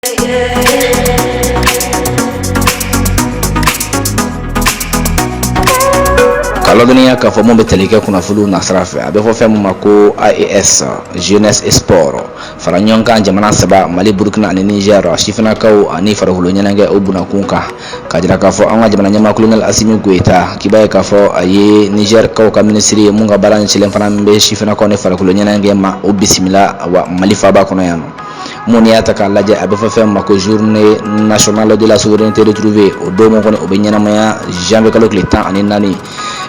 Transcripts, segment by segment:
K'a ladɔnniya k'a fɔ mun bɛ tali kɛ kunnafoniw nasira fɛ, a bɛ fɔ fɛn min ma ko AES jeunesse et sport, fara ɲɔgɔn kan jamana saba, Mali, Burukina ani Niger, sifinnakaw ani farikolo ɲɛnajɛ, o bunakun kan, k'a jira k'a fɔ an ka jamana ɲɛmaa Colonel Asimi Goyita, k'i b'a ye k'a fɔ a ye Niger kaw ka minisiri ye mun ka baara ɲɛsinnen fana bɛ sifinnakaw ni farikolo ɲɛnajɛ ma, o bisimila wa Mali faaba kɔnɔ yan nɔ. Mun y'a ta k'a lajɛ, a bɛ fɔ fɛn ma ko Journée nationale de la souveraineté retrouvée, o don min kɔni, o bɛ ɲɛnamaya janvier kalo tile 14,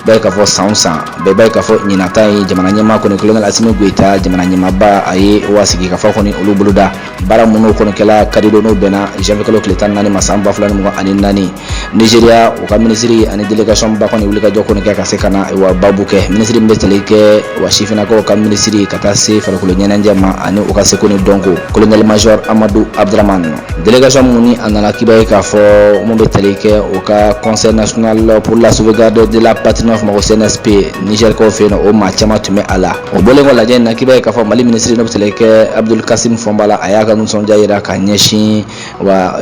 b'a ye k'a fɔ san o san bɛɛ b'a ye k'a fɔ ɲinata ye jamana ɲɛmaa kɔni Colonel Asimi Goyita, jamana ɲɛmaaba, a ye wa sigi ka fɔ kɔni olu boloda baara minnu kɔni kɛla kari don, n'o bɛnna janvier kalo tile 14 ma san 2024. Nigeria, u ka minisiri ani délégation ba kɔni wulikajɔ kɔni kɛ ka se ka na wa babu kɛ. Minisiri min bɛ tali kɛ wa sifinnakaw ka minisiri ka taa se farikolo ɲɛnajɛ ma ani u ka seko ni dɔnko, colonel major Amadu Abdramane. Délégation mun ni a nana, k'i b'a ye k'a fɔ mun bɛ tali kɛ u ka Conseil national pour la sauvegarde de la patrie, n'a fɔ ma ko CNSP, Niger kaw fɛ yen nɔ, o maa caman tun bɛ a la. O bɔlen kɔ lajɛ in na, k'i b'a ye k'a fɔ Mali minisiri n'o bɛ tali kɛ Abdul Kasim Fɔnba la, a y'a ka nisɔndiya jira ka ɲɛsin wa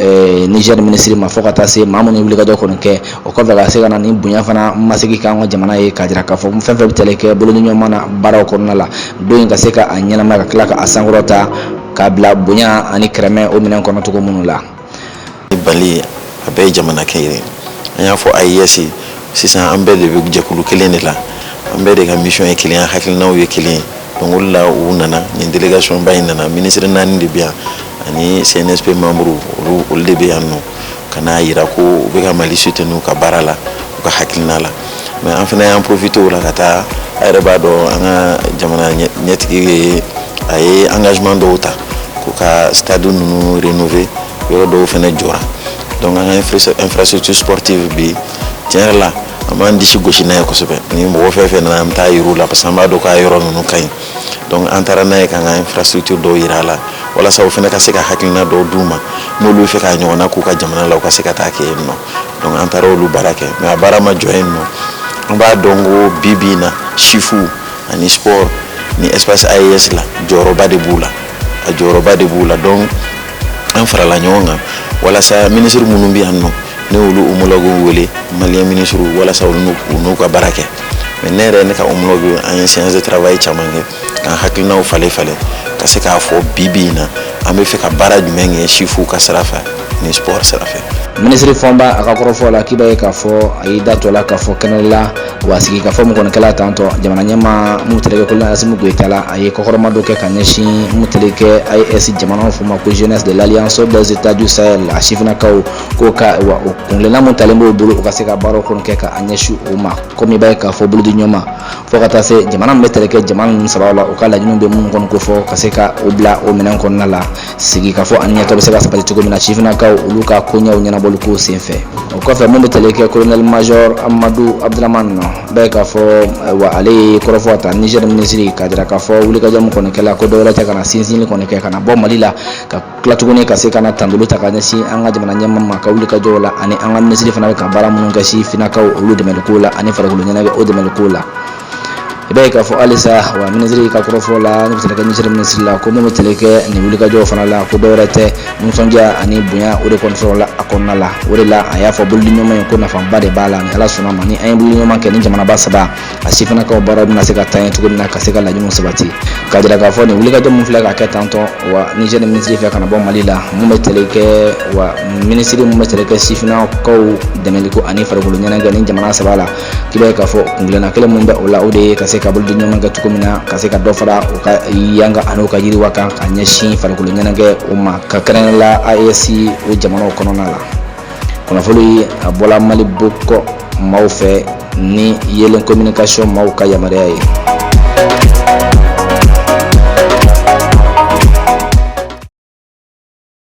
Niger minisiri ma, fo ka taa se maa minnu wulikajɔ kɔni kɛ o kɔfɛ ka se ka na ni bonya fana masigi k'an ka jamana ye, k'a jira k'a fɔ fɛn fɛn bɛ tali kɛ bolodiɲɔgɔnma na baaraw kɔnɔna la, don in ka se ka a ɲɛnama ka tila ka a sankɔrɔta k'a bila bonya ani kɛrɛmɛ o minɛn kɔnɔ cogo minnu la. Bali a bɛɛ ye jamana kelen ye. An y'a fɔ AES sisan, an bɛɛ de bɛ jɛkulu kelen de la, an bɛɛ de ka mission ye kelen ye, hakilinaw ye kelen ye. Donc o de la u nana nin délégation ba in nana. Ministre naani de bɛ yan ani CNSP membre, olu de bɛ yan nɔ ka n'a yira ko u bɛ ka Mali soutenir u ka baara la, u ka hakilina la. Mais an fana y'an profiter o la ka taa. A yɛrɛ b'a dɔn, an ka jamana ɲɛtigi ye, a ye engagement dɔw ta ko ka stade ninnu rénover, yɔrɔ dɔw fana jɔra. Donc an ka infrastructure sportive bi, tiɲɛ yɛrɛ la, an b'an disi gosi n'a ye kosɛbɛ. Ni mɔgɔ fɛn fɛn nana, an bɛ taa yir'u la, parce que an b'a dɔn k'a yɔrɔ ninnu ka ɲi. Donc an taara n'a ye k'an ka infrastructure dɔw yira a la, walasa u fana ka se ka hakilina dɔw d'u ma, n'olu bɛ fɛ k'a ɲɔgɔnna k'u ka jamana la, u ka se ka taa kɛ yen nɔ. Donc an taara olu baara kɛ, mais a baara ma jɔ yen nɔ. An b'a dɔn ko bi bi in na, sifu ani sport ni espace AES la, jɔyɔrɔba de b'u la, a jɔyɔrɔba de b'u la. Donc an farala ɲɔgɔn kan walasa minisiri minnu bɛ yan nɔ, ne y'olu homologue wele, malien ministre, walasa olu n'u ka baara kɛ. Mais ne yɛrɛ, ne ka homologue, an ye séance de travail caman kɛ k'an hakilinaw falen falen, ka se k'a fɔ bi bi in na, an bɛ fɛ ka baara jumɛn kɛ sifuw ka sira fɛ ni sport sira fɛ. Minisiri Fɔnba, a ka kɔrɔfɔ la, k'i b'a ye k'a fɔ a y'i da tɔ la k'a fɔ kɛnɛ la wa sigi ka fɔ mun kɔni kɛla tantɔ, jamana ɲɛmaa mun tɛrɛ kɛ Colonel Asimi Goyita la, a ye kɔkɔrɔma dɔ kɛ ka ɲɛsin mun tɛrɛ kɛ AES jamanaw f'o ma ko Jeunesse de l'Alliance des États du Sahel, a sifinnakaw ko ka wa o kuntilenna mun talen b'o bolo, u ka se ka baaraw kɔni kɛ ka a ɲɛsin o ma, komi i b'a ye k'a fɔ bolodi ɲɔgɔn ma, fo ka taa se jamana min bɛ tɛrɛ kɛ jamana ninnu saba la, u ka laɲiniw bɛ minnu kɔni ko fɔ ka se ka o bila o minɛn kɔnɔna la, sigi ka fɔ ani ɲɛtɔ bɛ se ka sabati cogo min na sifinnakaw olu ka koɲɛw ɲɛnabɔli ko senfɛ. O kɔfɛ, mun bɛ tali kɛ colonel major Amadu Abdramane nɔ, bɛɛ k'a fɔ wa ale ye kɔrɔfɔ ta Niger minisiri, k'a jira k'a fɔ wulikajɔ min kɔni kɛla, ko dɔwɛrɛ tɛ ka na sinsinni kɔni kɛ ka na bɔ Mali la, ka tila tuguni ka se ka na tandolo ta ka ɲɛsin an ka jamana ɲɛmaa ma ka wulikajɔw la, ani an ka minisiri fana bɛ ka baara minnu kɛ sifinnakaw olu dɛmɛli ko la ani farikolo ɲɛnajɛ o dɛmɛli ko la. I b'a ye k'a fɔ halisa wa minisiri ka kɔrɔfɔ la, ne bɛ tali kɛ minisiri minisiri la, ko mun bɛ tali kɛ nin wulikajɔw fana la, ko dɔwɛrɛ tɛ, nisɔndiya ani bonya o de kɔni sɔrɔla a kɔnɔna la. O de la a y'a fɔ bolodiɲɔgɔnma in ko nafaba de b'a la. Ni Ala sɔnna ma, ni an ye bolodiɲɔgɔnma kɛ ni jamanaba saba, a sifinnakaw baaraw bɛna se ka taa ɲɛ cogo min na, ka se ka laɲiniw sabati. K'a jira k'a fɔ nin wulikajɔ mun filɛ ka kɛ tantɔ wa Niger minisiri fɛ ka na bɔ Mali la, mun bɛ tali kɛ wa minisiri mun bɛ tali kɛ sifinnakaw dɛmɛli ko ani farikolo ɲɛnajɛ ni jamana saba la, k'i b'a ye k'a fɔ kuntilenna kelen mun bɛ o la, o de ye ka se ka bolodi ɲɔgɔn kɛ cogo min na, ka se ka dɔ fara u ka yanga ani u ka yiriwa kan ka ɲɛsin farikolo ɲɛnajɛ o ma, ka kɛrɛnkɛrɛn la AES o jamanaw kɔnɔna la. Kunnafoni a bɔla Mali bokɔ maaw fɛ ni Yelen Communication maaw ka yamaruya ye.